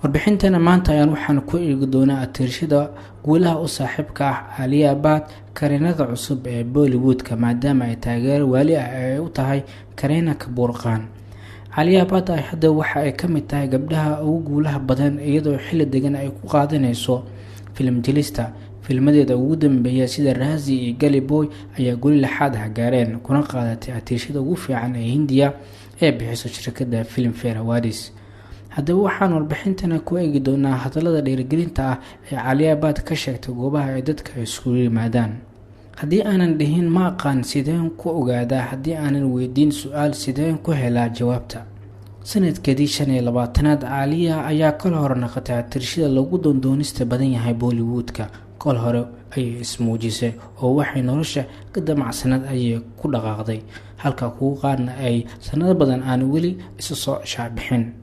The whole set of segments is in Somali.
Warbixintana maanta ayaan waxaan ku eegi doonaa atiirshada guulaha u saaxiibka ah Alia Bhatt, kareenada cusub ee Bollywoodka, maadaama ay taageero waali ah ay u tahay Kareena Kapoor Khan. Alia Bhatt ay hadda waxa ay ka mid tahay gabdhaha ugu guulaha badan, iyadoo xilli degan ay ku qaadanayso filim jilista. Filmadeeda ugu dambeeya sida Raazi iyo Gully Boy ayaa guli lixaad ah gaareen, kuna qaadatay atiirshada ugu fiican ee Hindiya ee bixiso shirkadda Filmfare Awards. Haddaba waxaan warbixintana ku eegi doonaa hadallada dhiirigelinta ah ee Alia Bhatt ka sheegtay goobaha ay dadka isugu yimaadaan. Haddii aanan dhihin ma aqaan, sideen ku ogaadaa? Haddii aanan weydiin su-aal, sideen ku helaa jawaabta? Sanadkeedii 25aad, Alia ayaa kol hore naqatay atirshada lagu doondoonista badan yahay Bollywoodka. Kol hore ayay ismuujisay oo waxay nolosha ka damacsanad ayay ku dhaqaaqday, halka kuwo qaarna ay sanado badan aan weli isu soo shaacbixin.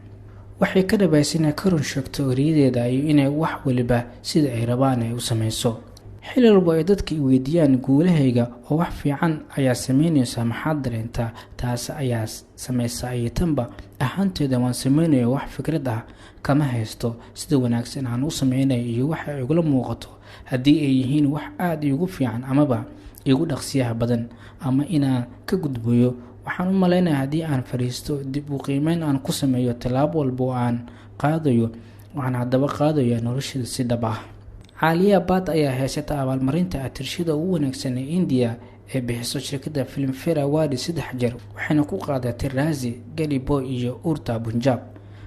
Waxay ka dhabaysay inay ka run sheegto eriyadeeda iyo inay wax waliba sida ay rabaan ay u sameyso. Xilli walba ay dadka i weydiiyaan guulahayga oo wax fiican ayaa sameynaysaa, maxaad dareentaa? Taas ayaa sameysa ayay tanba ahaanteeda waan sameynayo, wax fikrad ah kama haysto sida wanaagsan aan u sameynayo iyo waxa igula muuqato, haddii ay yihiin wax aada iigu fiican amaba iigu dhaqsiyaha badan ama inaan ka gudbayo. Waxaan u maleynayaa haddii aan fadhiisto dib u qiimeyn aan ku sameeyo tallaabo walba oo aan qaadayo, waxaan haddaba qaadayaa noloshada si dhab ah. Alia Bhatt ayaa haysata abaalmarinta atirshada ugu wanaagsan ee India ee bixiso shirkadda Filmfare Awards 3 jeer, waxayna ku qaadatay Raazi, Gully Boy iyo Udta Punjab,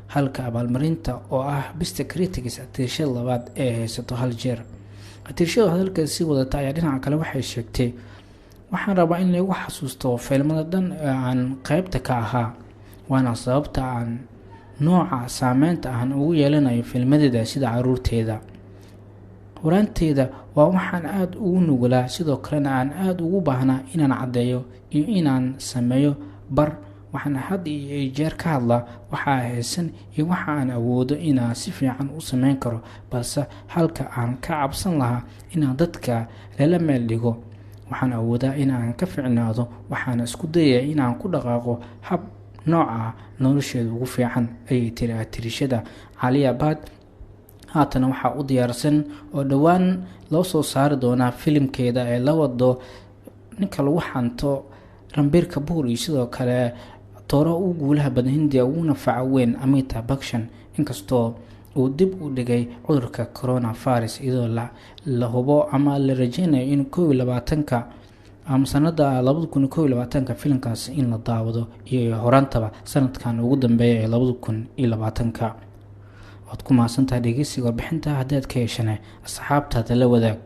halka abaalmarinta oo ah Best Critics atirshada labaad ee haysato 1 jeer. Atirshada hadalka sii wadata ayaa dhinaca kale waxay sheegtay: waxaan rabaa in lagu xasuusto fiilmada dhan ee aan qaybta ka ahaa, waana sababta aan nooca saameynta aan ugu yeelanayo filmadeeda sida caruurteeda. Horaanteeda waa waxaan aada ugu nugulaa, sidoo kalena aan aada ugu baahnaa inaan caddeeyo iyo inaan sameeyo bar. Waxaan had iyo jeer ka hadlaa waxa haysan iyo waxa aan awoodo inaan si fiican u sameyn karo, balse halka aan ka cabsan lahaa inaan dadka lala meel dhigo, waxaan awoodaa in aan ka fiicnaado. Waxaana isku dayayaa inaan ku dhaqaaqo hab nooca nolosheeda ugu fiican, ayay tiri atirishada Alia Bhatt. Haatana waxaa u diyaarsan oo dhowaan loo soo saari doonaa filimkeeda ee la wado ninka lagu xanto Ranbir Kapoor iyo sidoo kale tooro ugu guulaha badan Hindiya uguna faca weyn Amitabh Bachchan, inkastoo uu dib u dhigay cudurka coronavirus, iyadoo la hubo ama la rajeynayo in 21-ka ama sanada 2021-ka filimkaasi in la daawado iyo horaantaba sanadkan ugu dambeeya ee 2020-ka. Waad ku mahadsantahay dhegeysiga warbixinta. Haddaad ka heshane, asxaabtaada la wadaag.